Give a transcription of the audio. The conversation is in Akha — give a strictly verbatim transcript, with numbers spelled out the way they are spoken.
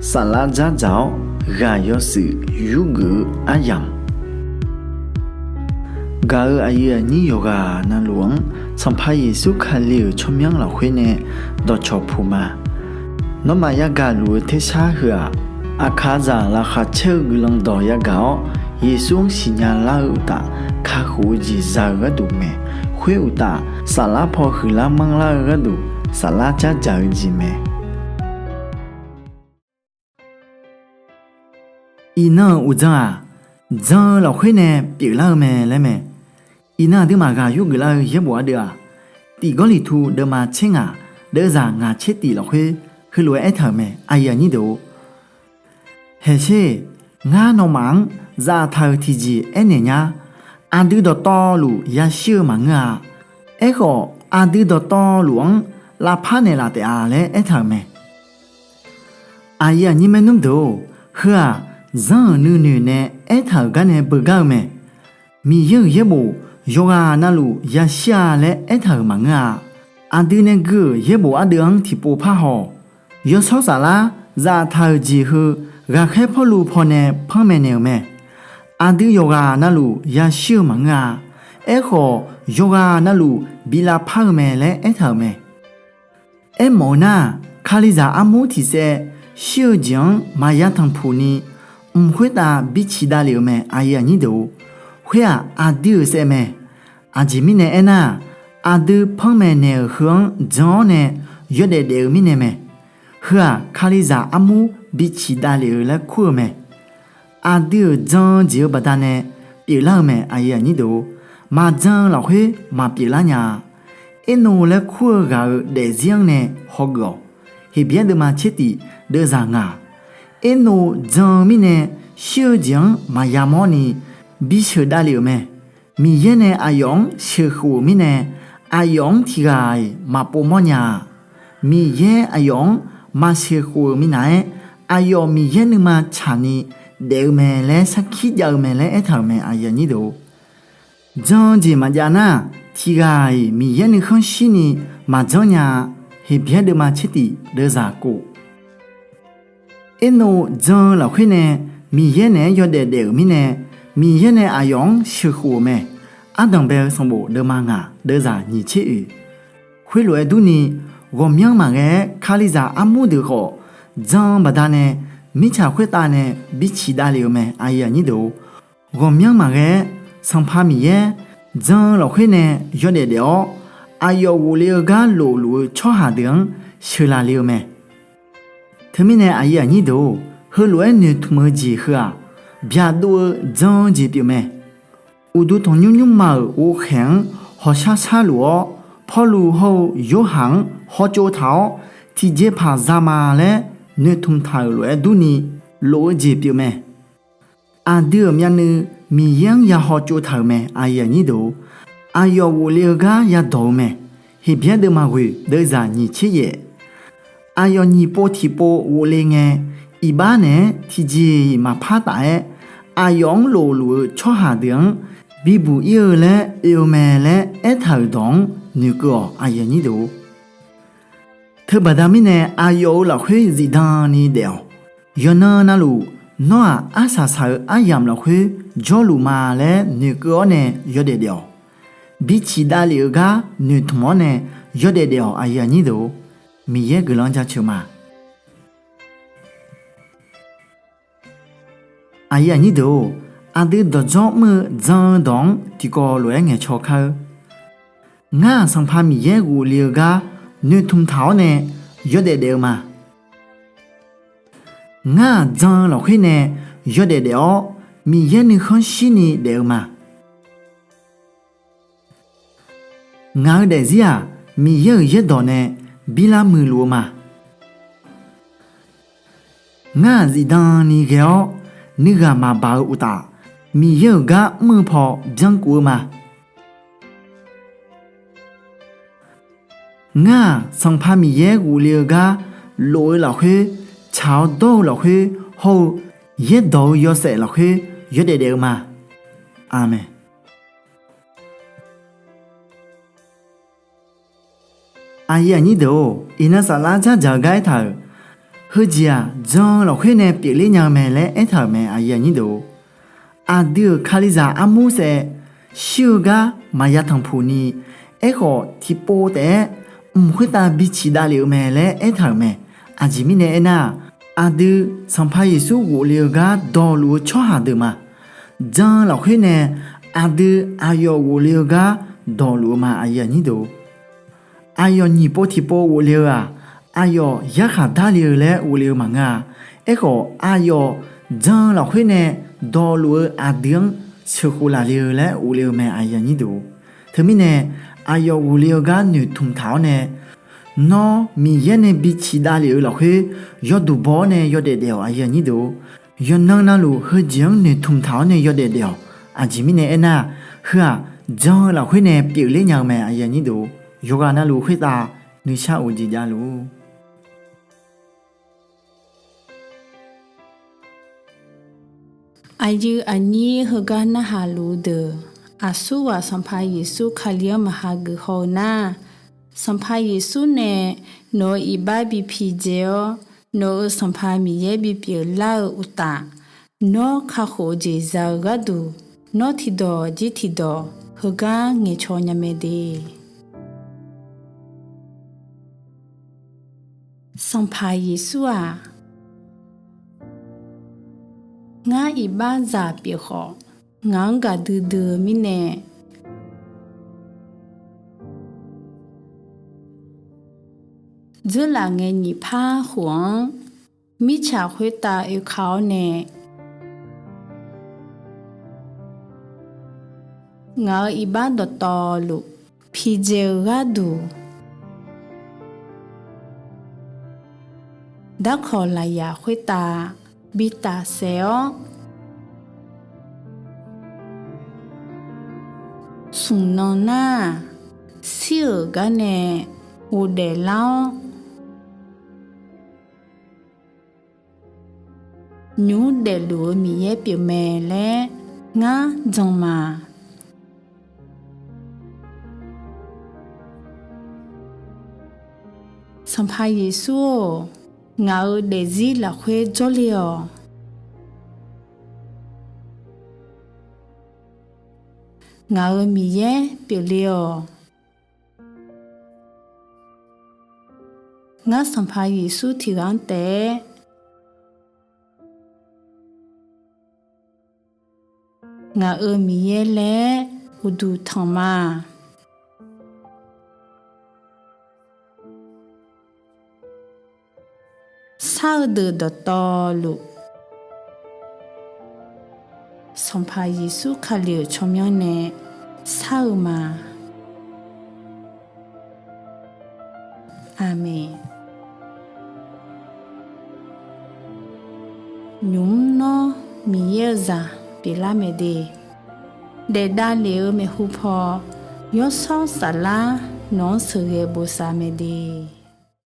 Saflar dzardzaq-awr ghaq yawshuif yurgeuf-eu aryamq, gaq-euq aqyuif aqnyir yawqghaq navluf-anr Sanqpaq Yeqsur Kali-euq tsawrmyanr lafkhoer nae dawqcawq puq ma. Nawmaf yagaq luf-eu tersar heu-aq, aqkaqzaq laqkhaq caer-eu guiqlanq dawq yagaq-awr, Yeqsur-anr siqnya lar-eu uqtaf, kakhof-eu jeq za-eu gharduq mae. Khoer uqtaf, saflar paw huiqlar manrlar-eu gharduq, saflar dzardzaq-eu jeq mae. Iqnan-euq uqdzan-aq, jan-eu lafkhoer nae pyeuflar-eu mae laer mae. Iqnan aqduimaf ghaq yurgeuf lar-eu yaerbof ardeuv-aq, Tiq Gawrliqtu deuvma tser ngaq, deuvzaq ngaq tser tif lafkhoer heulof-aer aertaq-euq mae, aqyuif aqnyir deuq-or. Haeqsher, ngar nawmaf-anr zaftaq-euq tiqjeq aernaeq nyar. Aqdui dawqtawvluf yashir-eu maqngeur-a. Aerkhawf, aqdui dawqtawvluf-anr lavpar naeqlaf taef-a laer aertaq-euq mae. Aqyuif aqnyir maernmr deuq-or, heu-aq, zanr-euq nuinoeq nae aertaq-euq garnae beugar-eu mae. Miqyaer-euq yaerbof yawqghaq navluf yashir-a laer aertaq-euq maqngeur-a. Aqdui nae gui-euq yaerbof ardeuv-anr tiqpov parhaw-awq. Yawshawr Saflar zaftaq-euq jeq heu ghaqkhaer Pawrluv pawnae panmaeq naeq-euq mae. Aqdui yawqghaq navluf yashir-eu maqngeur-a. Aerkhawf, yawqghaq navluf bi lavpar-eu mae laer aertaq-euq mae. Aermawf-eu nar-aq, Kalizaq armur tiqsaev shir-eu jeq-anr maqya tanqpuq ni, mq khoertav biciq davlef-euq mae, aqyuif aqnyir deuq-or. Khoer-aq, aqdui-euq saev mae. Aqjeq mirnae aernar-aq, aqdui panmaeq naeq-euq heu-anr jan-awr nae yawdaef daef-eu mirnae mae. Heu-aq, Kalizaq armur biciq davlef-eu laer kur-eu mae. Aqdui-euq jan-eu jeq-eu baqdanae pyeuflar-eu mae, aqyuif aqnyir deuq-or. Maqjan-eu lafkhoer maqpyeuflar nya-a. Ernov laer kur-eu ghaq-euq daefzir-anr nae hawgeuf-awq. Heqbyaer deuvma tser tif deuvzaq ngaq, Ernov jan-eu mirnae shir-eu jeq-anr maqya mawrni bisheuq davlef-euq mae. Miqyaer nae aqyawf-anr sheuqkhof-euq mirnae, aqyawf-anr tiqghaq-iq maqpov mawrnya-a. Miqyaer aqyawf-anr maqsheuqkhof-euq minav-aer, aqyawf Miqyaer nuima tsaqni daef-eu mae laer sarkir jav-eu mae laer aertaq-euq mae, aqyuif aqnyir deuq-or. Jan-eu jeq maqjav nar-aq, tiqghaq-iq Miqyaer nuikhanr shirni maqjanr nya-a. Heqbyaer deuvma tser tif deuvzaq kof. Ernov jan-eu lafkhoer nae Miqyaer naeq-aer yawdaef daef-euq mirnae, Miqyaer nae aqyawf-anr sheuqkhof-euq mae. Ardanqbae-eu sanqbof deuvma ngaq deuvzaq nyiq tser oeq. Khoerlof-aer durni, ghawqmyanr maqghae-aer Kalizaq armur deuq khawf jan-eu baqdanae mirtsaq khoertav nae biciq davlef-eu mae, aqyuif aqnyir deuq-or. Ghawqmyanr maqghae-aer Sanqpaq Miqyaer jan-eu lafkhoer nae yawdaef daef-awr, aqyawf ghofle-eu gar lofluf-eu tsawrhaq deuq-anr sheuqlaf le-eu mae. Teumirnae aqyuif aqnyir deuq-or, heulof-aer noeqtmq-eu jeq heu-aq, byaqdov-eu jan-eu jeq pyeufmae. Uqduq tanqnymr nymrma-euq ghovkhaeq-anr hawqshar sharluf-awr, Pawrluv hawr-eu Yorhaq-anr hawtsov taq-awr tiqjeqpaq zama laer noeqtmq taq-euq lof-aer durni lof-eu jeq pyeufmae. Aqdui-euq myavnuiv Miqyaer-anr ya hawtsov taq-euq mae, aqyuif aqnyir deuq-or. Aqyawf ghofle-eu gar yadawq-eu mae. Heqbyaer deuvma ghoeq deuvzaq nyiq tser yaef. Aqyawf nyiq pov tiqpov ghofle ngae, iqbax naeq-aer tiqjeq-iq maqpar taf-aer, aqyawf-anr lofluf-eu tsawrhaq deuq-anr bibuq ir-eu laer oe-eu mae laer aertaq-euq dawq-anr noeqkeuv-awq, aqyuif aqnyir deuq-or. Teubaqda mirnae aqyawf-euq lafkhoer zifdan ni daef-awq. Yawqnan navluf, nawr-aq arsaq saq-eu aryamq lafkhoer jawrluf ma laer noeqkeuv-awr nae yawdaef daef-awq. Biciq davlef-eu gar noeqtmq-awr nae yawdaef daef-awq, aqyuif aqnyir deuq-or. Miqyaer guiqlanq jaceuq ma. Aqyuif aqnyir deuq-or, aqdui dawqdzawr mr-eu jan-eu dawq-anr tiqkawv lof-aer ngaeqcaw kar-eur. Ngar-aq, Sanqpaq Miqyaer ghofle-eu gar noeqtmq taq-awr nae yawdaef daef-eu ma. Ngar-aq, jan-eu lafkhoer nae yawdaef daef-awr, Miqyaer nuikhanr shirni daef-eu ma. Ngaq-eu daefzir-aq, Miqyaer-euq yaerdawq nae bi lavmuiq luf-eu ma. Ngar-aq, zifdan ni ghae-awr nuighaq maqbaq-eu uqtaf, Miqyaer-euq gar mr-eu paw byankuf-eu ma. Ngar-aq, Sanqpaq Miqyaer ghofle-eu gar lof-eu lafkhoer, tsaq-awr dawr-eu lafkhoer hawr-eu yaerdawq-eu yawshaef lafkhoer yawdaef daef-eu ma. Aqmeq. Aqyuif aqnyir deuq-or, iqnan saflar dzardzaq-eu gar aertaq-euq, Heujeq-aq, jan-eu lafkhoer nae pyeufler nya-eu mae laer aertaq-euq mae. Aqdui-euq Kalizaq armur saev shir-eu gar maqya tanqpuq ni, aerkhawf tiqpov taef-aer mq khoertav biciq davlef-eu mae laer aertaq-euq mae. Aqjeq mirnae aernar-aq, aqdui Sanqpaq Yeqsur ghofle-eu gar dawqluf-eu tsawrhaq deuq ma. Jan-eu lafkhoer nae aqdui aqyawf ghofle-eu gar dawqluf-eu ma. Aqyawf nyiq pov tiqpov ghofle-eu-aq, aqyawf yarkhaq darle-eu laer ghofle-eu maqngeur-a. Aerkhawf, aqyawf jan-eu lafkhoer nae dawqluf-eu aqdui-anr sheuqkhof laf le-eu laer ghofle-eu mae. Teumirnae, aqyawf ghofle-eu gar noeqtmq taq-awr nae, nawr Miqyaer nae biciq davlef-eu lafkhoer yawduq baw-awr nae yawdaef daef-awq. Yawqnan navluf heujeq-anr noeqtmq taq-awr nae yawdaef daef-awq. Aqjeq mirnae aernar-aq, heu-aq jan-eu lafkhoer nae pyeufler nya-eu mae. Yawqghaq navluf khoertav nuishar of jeq javluf-ur. Aqyuif aqnyir heugar narhaq luf-eu deuq, aqsurghaq Sanqpaq Yeqsur Kali-anr maq hageuf haw-eu nar, Sanqpaq Yeqsur nae nawq-euq iqbax bi pidzae-awr, nawq-euq Sanqpaq Miqyaer bipyeuf lar-eu uqtaf, nawr kakhof-eu jeq za-eu gharduq, nawr tiqdawq jir tiqdawq heugar ngaeqcaw nya mae de. Sanqpaq Yeqsur-aq, ngar iqbaxzaq pyeuf khawf, ngaq-anr gaqdui dui-eu mirnae, dzeurlaf ngae nyiq par khof-anr mirtsaq khoertav oeka-awr nae, ngaq-euq iqbax dawqtawvluf pidzae-eu gharduq, darkawq lafyaq khoertav bi tafsaef-awr, smq nan nar-aq, shir-euq gar nae ghofdaef lar-awr, nymq mr daefluf-eu Miqyaer pyeufmae laer ngar jan ma. Sanqpaq Yeqsur-or, ngaq-euq daefzir lafkhoer jawrle-awq. Ngaq-euq Miqyaer pyeufle-awq. Ngar Sanqpaq Yeqsur tiqghaq-anr taef-aer ngaq-euq Miqyaer laer uqduq tanq ma. Shar-eu deuq dawqtawvluf, Sanqpaq Yeqsur Kali-euq tsawrmyanr nae shar-eu ma. Aqmeq. Nymq mr nawr Miqyaer-eu zaq pyeuflar mae de, daef davlef-eu maeqhu paw, Yawshawr Saflar nawq-anr sheuqghae bosav mae de.